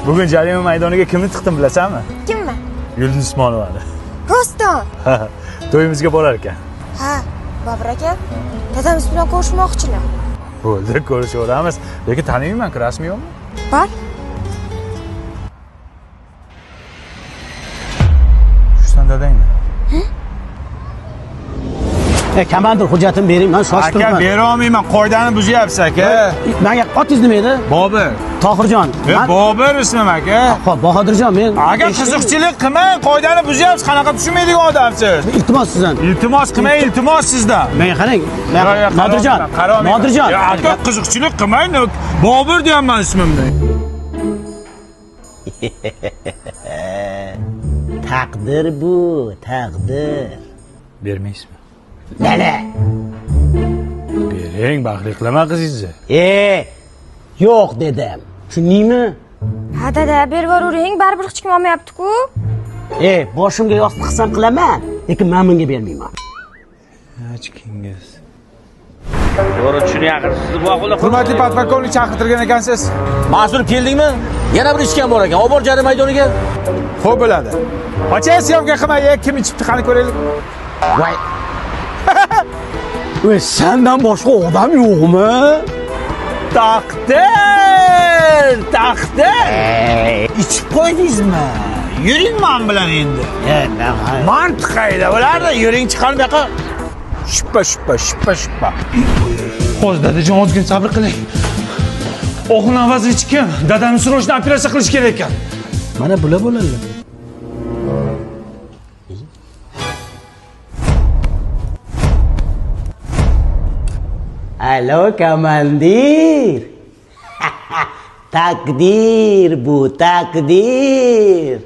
Bugun jarima maydoniga kimni tiqdim bilasanmi? Kimmi? Yulduz Usmonovani. Rostdan? To'yimizga borar ekan. Ha, Bobur aka, dadamiz bilan ko'rishmoqchilar. Bo'ldi, ko'rishaveramiz. Lekin tanimayman-ku, rasmi yo'qmi? Bor. Shusan dadangmi? Komandir hujjatini bering, men shoshib turibman. Aka, bera olmayman, qoidani buzyapsiz aka. Menga otingiz nima edi? Bobur. Tohirjon. Bobur ismim aka. Xo'p, Bahodirjon, men aka qiziqchilik qilmang, qoidani buzyapsiz, qanaqa tushunmaydigan odamsiz. Iltimos sizdan. Iltimos qilmang, iltimos sizdan. Menga qarang. Nodirjon. Nodirjon. Aka, qiziqchilik qilmang, Bobur deyapman ismimni. Taqdir bu, taqdir. Bermaysizmi? Nana. Bering, baxtli qilama qizingizni. Yo'q dedim. Tushundingmi? Ha dada, berib yuravering, baribir hech kim olmayapti-ku. Boshimga yostiq qilsam qilaman, lekin men bunga bermayman. Ochkingiz. To'g'ri tushunyapsiz. Hurmatli podpolkovnik chaqirtirgan ekansiz. Mas'ul keldingmi? Yana bir ichgan bor ekan. Obor jarima maydoniga. Xo'p bo'ladi. Qocha syomka qilmay, kim ichibdi qani ko'raylik. Voy. O'y, sendan boshqa odam yo'qmi? Taqdir, taqdir. Ichib qo'ydingizmi? Yuring men bilan endi. Mantiq qayda bo'lardi? Yuring chiqarim bu yoqqa. Shuppa, shuppa, shuppa, shuppa. Hozir dadajon ozgina sabr qiling. Oxun Avazovich kim? Dadamni срочно operatsiya qilish kerak ekan. Mana bular bo'ladi. Alo komandir. Taqdir bu, taqdir.